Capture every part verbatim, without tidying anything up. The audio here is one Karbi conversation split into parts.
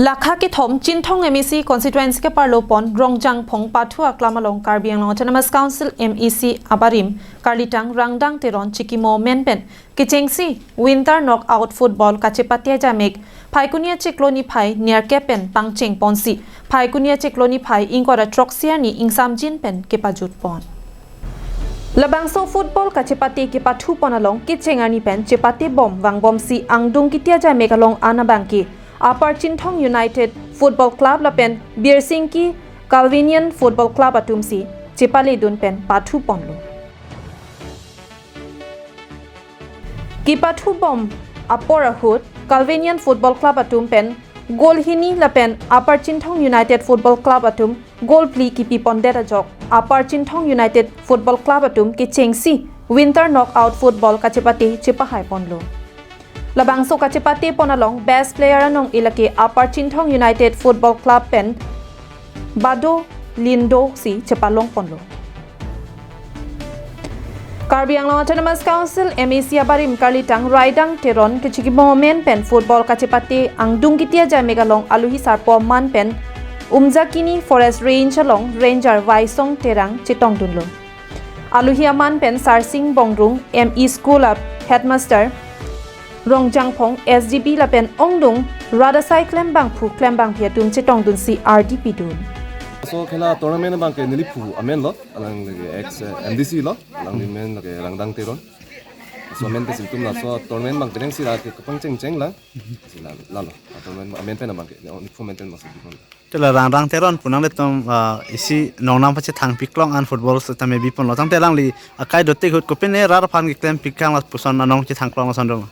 Lakha kethom Chinthong M A C constituency keparlo pon Rongjangphong Pathu Aklam along Karbi Anglong Autonomous Council M A C abarim karlitang Rangdang Teron chikimo amen pen kechengsi Winter Knockout Football kachepate ajamek Phaikuni achiklo niphai niarkep pen pangcheng ponsi Phaikuni achiklo niphai ingkoi ra throksi arni ingsamjin pen kepajut pon. Labangso football kachepate kepathu pon along kecheng arni pen chepate bom vangbomsi angdung kiti ajamek along an abangke Upper Chinthong United Football Club lapen Birsingki Calvinian Football Club atumsi chepaledun pen pathu ponlo. Kepathu bom apor ahut Calvinian Football Club atum pen goal hini lapen Upper Chinthong United Football Club atum goal phli kipi pondet ajok Upper Chinthong United Football Club atum kechengsi Winter Knockout Football kachepate chepahai ponlo. Labangso kachepate pon along best player anong ilake Upper Chinthong United Football Club pen Bado Lindo si chepalong ponlo. Karbi Anglong Autonomous Council M A C abarim karlitang Raidang Teron kechikimo amen pen football kachepate angdung kiti ajamek along aluhi sarpo man pen Umjakini Forest Range along Ranger Vaisong Terang chetongdunlo. Aluhi aman pen Sarsing Bongrung M E School a Headmaster, Rongjangphong S D B lapen ongdung rat asai klembangphu klembangphi atum chetongdunsi ardi pidun. So khela tournament abangke neliphu amen lo, alang lake ex, eh, M D C lo, alang limen lake Rangdang Teron. So amen pen situm laso tournament abang penang si lake kepangcheng cheng lang. Si la, lalo. Tournament amen pen abangke, neliphu amen pen abangsi bikon. Tela Rangdang Teron pu nanglitum, ah, isi nongnam pachethang piklong an football setame biponlo. Tangte alangli akai dotik ahut kopine rat aphan keklem pikang lapuson anong chethang klong ason doma?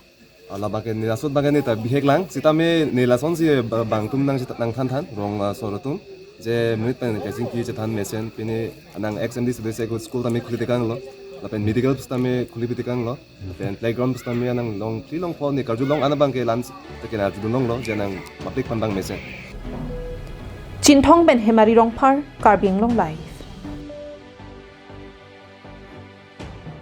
Ala abangke ne laso abangke ne ta bihek lang. Sitame ne lasonsi ba-, bang atum nang cheta-, nangthan than, rong, ah, sor atum. Je minute pen kachingki chethan mesen, pine anang ex M D C ahut school tame khuli tekanglo. Lapen medical sitame khuli pi tekanglo. Lapen playground sitame anang long phli long pho ne karjulong an abangke lan te ke arjulonglo, je nang public aphan bang mesen. Chinthong pen Hemari Rongphar, Karbi Anglong Live.